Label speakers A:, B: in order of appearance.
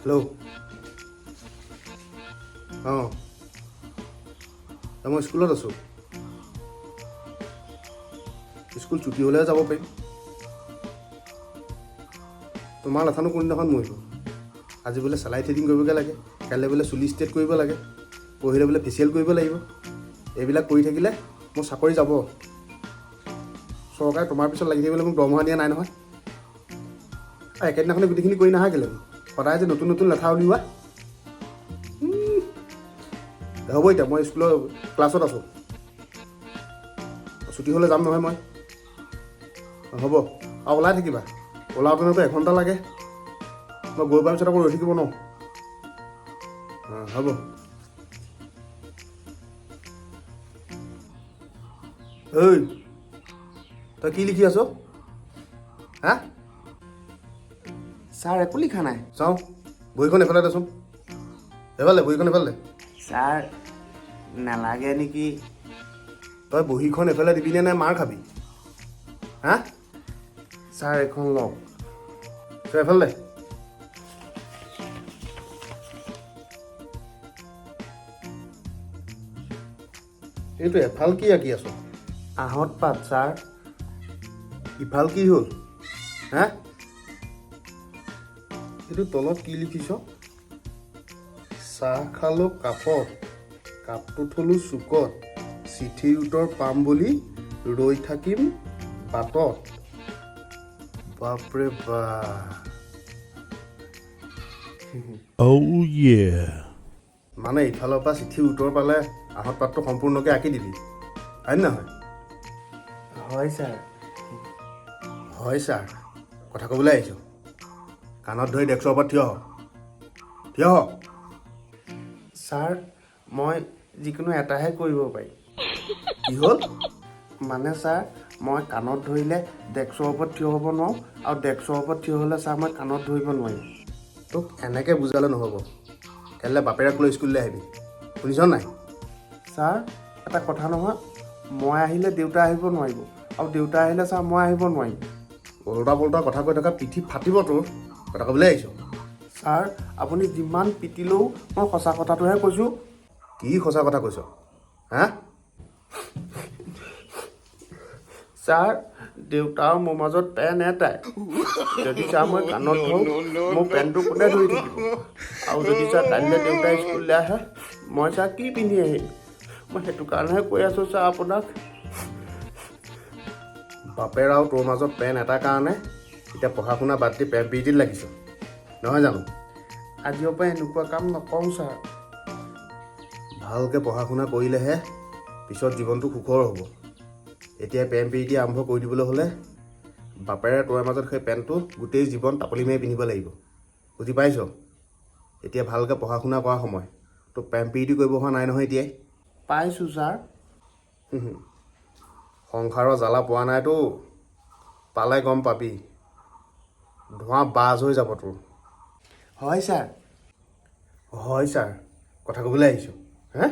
A: Hello'. অঁ, মই স্কুলত আছোঁ। স্কুল ছুটি হ'লেহে যাব পাৰিম। তোমাৰ লেঠানো কোনদিনাখন মৰিব? আজি বোলে চেলাই থ্ৰেডিং কৰিবগৈ লাগে, কাইলৈ বোলে চুলি ষ্ট্ৰেইট কৰিব লাগে, পৰহিলৈ বোলে ফেচিয়েল কৰিব লাগিব। এইবিলাক কৰি থাকিলে মোৰ চাকৰি যাব। চৰকাৰে তোমাৰ পিছত লাগি থাকিবলৈ মোক দৰমহা দিয়া নাই নহয়। আৰু একেদিনাখনে গোটেইখিনি কৰি নাহা কেলৈ? সদায় যে নতুন নতুন লেঠা উলিওৱা। হ'ব, এতিয়া মই স্কুলৰ ক্লাছত আছোঁ। ছুটি হ'লে যাম নহয় মই। হ'ব, আৰু ওলাই থাকিবা। ওলাওঁতেতো এঘণ্টা লাগে। মই গৈ পোৱাৰ পিছত আকৌ ৰৈ থাকিব ন। অঁ, হ'ব। ঐ, তই কি লিখি আছ হা?
B: ছাৰ, একো লিখা নাই।
A: চাওঁ, বহীখন এফালে দেচোন। এফালে, বহীখন এফালে।
B: ছাৰ, নালাগে নেকি?
A: তই বহীখন এফালে দিবিনে নাই মাৰ খাবি হা?
B: ছাৰ, এইখন লওক।
A: তই এফালে দে। এইটো এফাল কি আঁকি আছ?
B: আহঁত পাত, ছাৰ।
A: ইফাল কি হ'ল হা? এইটো তলত কি লিখিছ? চাহ খালোঁ কাপত, কাপটো থলোঁ চুকত, চিঠিৰ উত্তৰ পাম বুলি ৰৈ থাকিম বাটত। বাপৰে বাপ!
C: Oh yeah.
A: মানে ইফালৰ পৰা চিঠিৰ উত্তৰ পালে আহঁত পাতটো সম্পূৰ্ণকৈ আঁকি দিবি, হয় নে নহয়?
B: হয় ছাৰ।
A: হয় ছাৰ। কথা ক'বলৈ আহিছোঁ। কাণত ধৰি ডেস্কৰ ওপৰত থিয় হ, থিয় হ।
B: ছাৰ, মই যিকোনো এটাহে কৰিব পাৰিম।
A: কি হ'ল?
B: মানে ছাৰ, মই কাণত ধৰিলে ডেস্কৰ ওপৰত থিয় হ'ব নোৱাৰোঁ আৰু ডেস্কৰ ওপৰত থিয় হ'লে ছাৰ, মই কাণত ধৰিব নোৱাৰিম।
A: তোক এনেকৈ বুজালে নহ'ব। কাইলৈ বাপেৰাক লৈ স্কুললৈ আহিবি, শুনিছ নাই?
B: ছাৰ, এটা কথা নহয়, মই আহিলে দেউতা আহিব নোৱাৰিব আৰু দেউতা আহিলে ছাৰ, মই আহিব নোৱাৰিম।
A: ওলোটা পোলোটা কথা কৈ থকা, পিঠি ফাটিব তোৰ। কথা ক'বলৈ আহিছ।
B: ছাৰ, আপুনি যিমান পিটিলেও মই সঁচা কথাটোহে কৈছোঁ।
A: কি সঁচা কথা কৈছ হা?
B: ছাৰ, দেউতা আৰু মোৰ মাজত পেন এটাই। যদি ছাৰ, মই কাণত ধৰোঁ, মোৰ পেনটো কোনে ধৰি থাকিব? আৰু যদি ছাৰ, কাইলৈ দেউতাই স্কুললৈ আহে, মই ছাৰ কি পিন্ধি আহিম? মই সেইটো কাৰণেহে কৈ আছোঁ ছাৰ আপোনাক।
A: বাপেৰ আৰু তোৰ মাজত পেন এটা কাৰণে এতিয়া পঢ়া শুনা বাদ দি প্ৰেম প্ৰীতিত লাগিছ, নহয় জানো?
B: আজিৰ পৰা এনেকুৱা কাম নকৰোঁ ছাৰ।
A: ভালকৈ পঢ়া শুনা কৰিলেহে পিছত জীৱনটো সুখৰ হ'ব। এতিয়া প্ৰেম প্ৰীতি আৰম্ভ কৰি দিবলৈ হ'লে বাপেৰে তোৰ মাজত সেই পেনটো গোটেই জীৱন টাপলি মাৰি পিন্ধিব লাগিব, বুজি পাইছ? এতিয়া ভালকৈ পঢ়া শুনা কৰা সময়, তোৰ প্ৰেম প্ৰীতি কৰিব হোৱা নাই নহয় এতিয়াই।
B: পাইছোঁ ছাৰ।
A: সংসাৰৰ জ্বালা পোৱা নাইতো, পালে গম পাবি, ধোঁৱা বাজ হৈ যাব তোৰ।
B: হয় ছাৰ।
A: হয় ছাৰ। কথা ক'বলৈ আহিছোঁ হে।